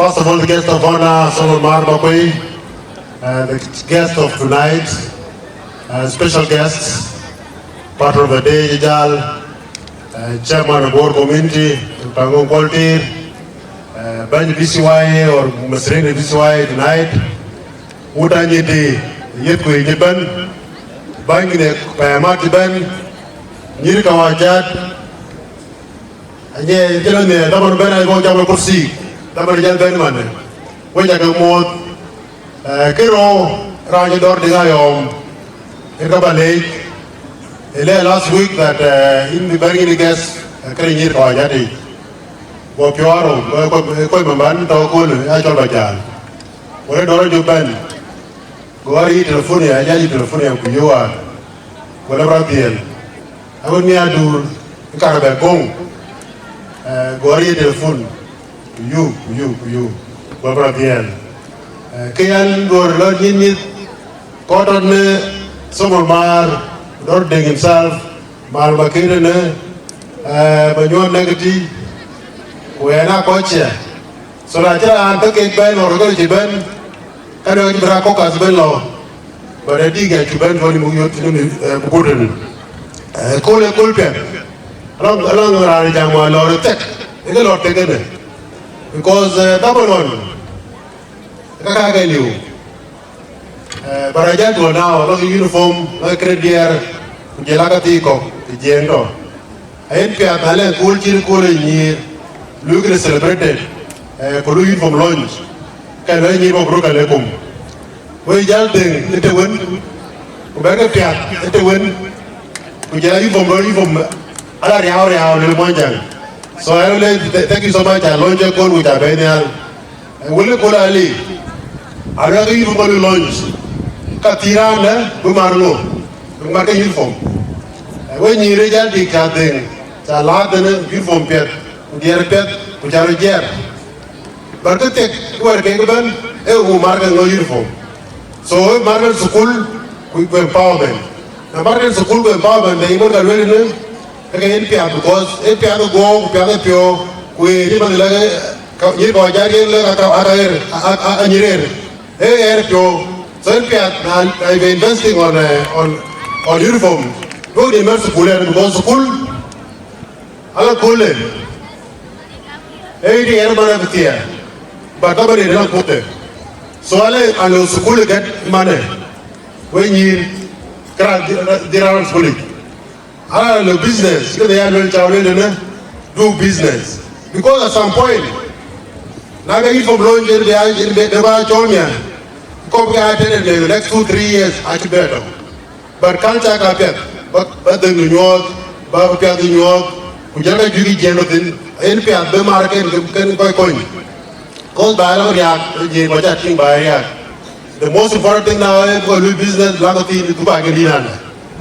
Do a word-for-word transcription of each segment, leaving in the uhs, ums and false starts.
First of all, the guest of honor, Solomon Mar Makwei, uh, the guest of tonight, uh, special guests, patron of the day, Jal, uh, chairman of Bor community, Pangong Koltir, uh, Bany B C Y A or Masrin B C Y A tonight, Uta Nyiti, Yet Kui Jiban, Bany ne Payamat Jiban, Nyiri Kawajat, Anye jëlë ne dhaman bɛ̈n ai kɔn jam kursi, dhaman jal bɛ̈n man. Wek ca ke muɔ̈th, eh, kë rou raan cï dɔ̈r diŋ ayɔ̈ɔ̈m, ë ka ba leec, ë lɛ last week that, eh, in bï bɛ̈n yïn guest, eh, kërë nyïïr kɔc adï. Go piɔ̈ɔ̈r rou, go kɔc, kɔc man ban tɔ̈ köölë, ya cɔl ba jal. Go rɔt dɔ̈r jɔ bɛ̈n, go wär yï telephone ya, ya yï telephone ya ku yï waar. Go lɔ rɔt dhiɛl. Awën mi adur, ë kar bɛ goŋ, eh, gɔ̈ɔ̈r ye telefon, ku yuk, ku yuk, ku yuk, ku abï rɔt dhiɛl. Eh, ke yɛn duɔ̈ɔ̈r lɔ nyin nyith, kɔc tɔ̈ në Somol Maar, dɔ̈ɔ̈r Deŋ himself, Maar Makër ënë, eh, bä nyuɔɔn nɛ̈k ë tï, ku ɛn aa kɔc ciɛ. So na cï raan ke kek bɛ̈n, ɣɔn rɔt ke cï bɛ̈n, ka dɔ̈ɔ̈r cï bï raan kɔ̈k kath bɛ̈n lɔ. But ë dïk ya cï bɛ̈n tuɔ̈n muk yöt në mi, eh, bï kut tënë. Eh, kööl ë kööl piɛth. Alɔŋ, alɔŋ raan jam wa lɔɔr ë thek. Ë ke lɔɔr thek ënë. Because, eh, dhaman ɣɔn, ka ka ke liu. Eh, but a jal tuɔ̈n now, alɔŋ uniform, alɔŋ kërë diɛɛr, ku jël aka thii kɔ̈k, të jiëën tɔ̈. Ayen piath na lɛ̈ŋ kööl cït kööl ë nyïïr, luöikï celebrated, eh, ku luöi uniform launch, ka luɔi nyïïr bɔ̈ ku röt ka lek kum. Wek jäl dhëŋ ë të wën, ku bɛ̈ɛ̈kï piath ë të wën, ku jël uniform rɔt uniform ala riau riau në Muɔnyjäŋ. So I really th-, thank you so much, a launch ë kööl ku ca bɛ̈ɛ̈i nhial. Wël ë kööl ali, aluɛɛk ke uniform bä luöi launch, ka thii raan dɛ̈ bï mar ŋö, bï mar ke uniform. Wek nyïïr ë jäl dïk ca dhëŋ, ca laar dhënë uniform piɛth, ku diɛɛr piɛth, ku ca röt jiɛɛr. Bär ke thek, ku wär kek ëbɛ̈n, ee ku mar ke ŋö uniform. So, ee mar ke thukul, ku, ku empowerment. Na mar ke thukul ku empowerment, dɛ yï bɔ̈ ka lueel në, ke ke yen piath, because ee piath ë guɔ̈u, ku piath ë piɔ̈u, ku ë yï man lɛ̈k, ka, yï kɔc jat yen lɛ̈k aka, aka ɣer, a, a, a, a nyïr ɣer. Ee ɣer piɔ̈u. So yen piath na, na you investing on, eh, on, on uniform. Duɔ̈k dï mɛ̈r thukul ɛn, because thukul, ala köölë. Ee dï ɣer man abï thiɛɛr. But ka bä dï rɛ̈n kuthë. So ala, ala thukul gɛ̈t manë. Wek nyïïr, kërac dhil raan thukul yic. Ala lɔ business, ke de ya luel ca luel dene, do business. Because at some point, na ke uniform launch, de ya, de, de ba cɔl mia. Kɔp ke a tëde the next two, three years, a cï better. But culture ka piɛth, ba, ba dhëŋ nyuɔɔth, ba piath nyuɔɔth, ku jël ka juëc jiɛn rɔt thïn, en piath bï mar ken, ken kɔc kony. Cause ba lɔ riak, jiëc ba ca tïŋ ba riak. The most important thing now, eh, bï kɔc lui business, bï kɔc thïn, ku ba ke dït nande.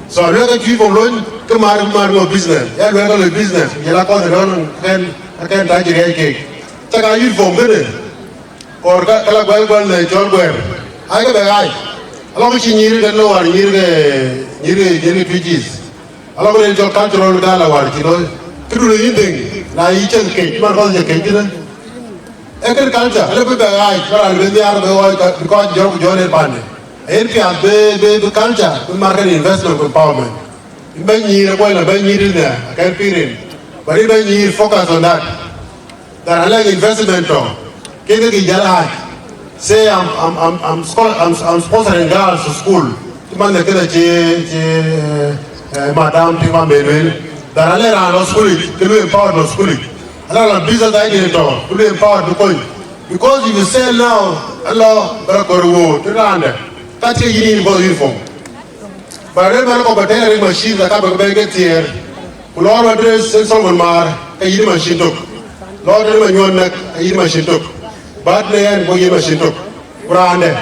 So, luɛɛk ke cuï form lony, ke mar, mar ŋö business. Ya luɛɛk ke lui business, ku jël akɔn ë rɔn, kɛn, kɛn ta cï riɛc kek. Cak a youth form kënë, kɔɔr ka, ka la guɛl guɛl në cɔl guɛɛr. Ai ke bɛ ɣaac. Alɔ ke cï nyïïr ke lɔ war nyïïr ke, nyïïr ke, nyïïr ke Twic East. Alɔ ke len cɔl cultural gala war cï looi. Këdu në yïn dhëŋ, na yï cɛn kec, man kɔn cɛ kec kënë. Ee kën culture, ale bï bɛ ɣaac, ba raan bï nhiaar bï ɣɔɔc ka, bï kɔc jɔ̈k jɔ̈ɔ̈n en paande. Ayen piath bï, bï, bï culture, bï market investment ku empowerment. Yïn bɛ̈ny nyïïr, abuɔl na bɛ̈ny nyïïr ënë, akɛn pirin. But yïn bɛ̈ny nyïïr, focus on that. That alɛ̈k investment tɔ̈. Kek kek jäl ɣaac. Say I'm, I'm, I'm, I'm, scho-, I'm, I'm sponsoring girls to school. Cï man de kënë cï, cï, eh, eh, madam tïŋ man ben lueel. That alɛ̈k raan lɔ school yic, ke lu empowered lɔ school yic. Alɛ̈k raan business idea tɔ̈, ke lu empowered bï kony. Because if you sell now, alɔ, bä rɔ kɔɔr woor, të raan dɛ̈. Ka cï yïn yïn bɔ̈ uniform. Ba rëër man kɔ̈k ba tɛɛr ë machine, ka bɛ ke bɛ̈n ke thiëër. Ku lɔɔr ba dress ë Solomon Maar, ke yïn machine tök. Lɔɔr tëde Manyuɔ̈n Nɛ̈k, ke yïn machine tök. Bat në ɛn, ku yïn machine tök. Ku raan dɛ̈,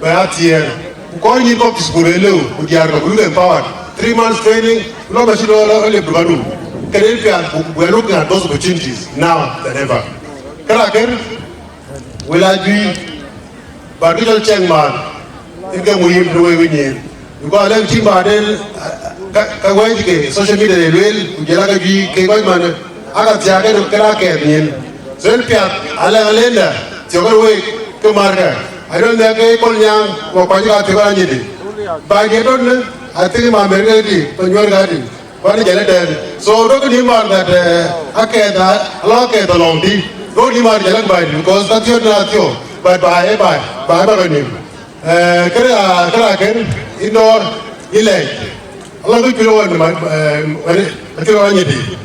bɛ a thiëër. Ku kɔc nyïïr kɔ̈k cï school ë lëu, ku diäär kɔ̈k, ku luk empowered. Three months training, ku lɔ machine lɔ, lɔ, lɔ lep dukandu. Kënë piath, we are looking at those opportunities now than ever. Kërac kën, wël a juëc, but kë cɔl cɛŋ maan, ë ke muhiim të wek nyïïr. Because alɛ̈ŋ cï baden, ka, ka wɛ̈ɛ̈c ke social media ye lueel, ku jël aka juëc ke kɔc man, aka thiaak ke, ke raan kɛɛth nyin. So yen piath, alɛ̈ŋ alenda, Thiɔ̈k kë wek ke markë. I don't think ke Kolnyaŋ wa kuany ka thiɔ̈k Anyidi. Ba ke dɔ̈t në, I think ma America di, pa nyuɔr ka di. Kuany jɛlë tɛ̈n. So dɔ̈k ni mar that, eh, akɛth a, ala akɛth alɔŋ di. Dɔ̈k ni mar jɛlë ba di, because ka thiɔ̈k na thiɔ̈k. But ba e ba, ba e ba ke nim. Eh, kërë a, kërë a kën, indoor, ilɛc. Ala ke culo wan ma, eh, wani, culo Anyidi.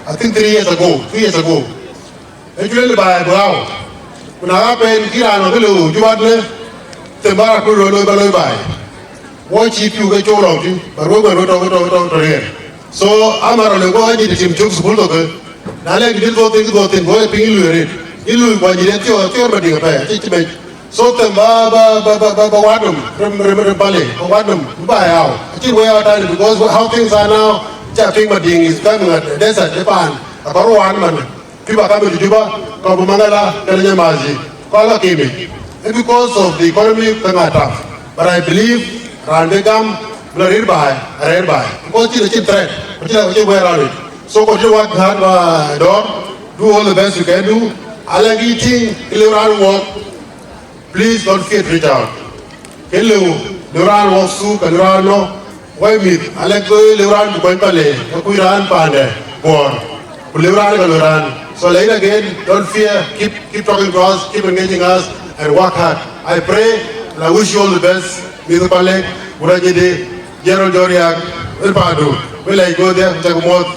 I think three years ago, two years ago. E culo ni ba e bau. Kuna ka pen kira no kilo, jubat ne, tembara kulo lo ba lo ba. Wo ci piu ke cɔl lɔŋ ti, ba ruɔ̈k ba ruɔ̈k tɔ̈, tɔ̈, tɔ̈, tɔ̈ riɛl. So, amar le go Anyidi tim cök sukul tɔ̈ ke. Na le gidil go thin, go thin, go e piny lu rit. Ilu go Anyidi thiɔ̈k, thiɔ̈k ba diŋ pɛ̈i, ci, ci bec. So, them ba, ba, ba, ba, ba, ba wadum, rem, rem, rem pale, ba wadum, ba yau. Ci way out time because how things are now, ca piny ba diŋ is coming at desert, e pan. Akɔr wan man. Juba ka bï Juba, ka bï Mangala, ka bï Nyamazi, ka la kimi. And because of the economy, ka ŋa tough. But I believe, raan bï gam, bï la rëër baai, a rëër baai. Because cïn, cïn threat, cïn, cïn wɛ̈ɛ̈r raan. So continue work hard, uh, Dor. Do all the best you can do. I like eating, clear raan work. Please don't fear to reach out. Ke lëu, lëu raan wɔ thuk, ke lëu raan nɔ, wai mïth, alɛk goi lëu raan ku kony pale, ke kuc raan paande, Bor. Ku lëu raan ke lëu raan. So, like again, don't fear, keep, keep talking to us, keep engaging us, and work hard. I pray, and I wish you all the best. Mïth pale, ku raan Anyidi, General Doriak, wën paandu, wën lɛc go there, cak muɔth.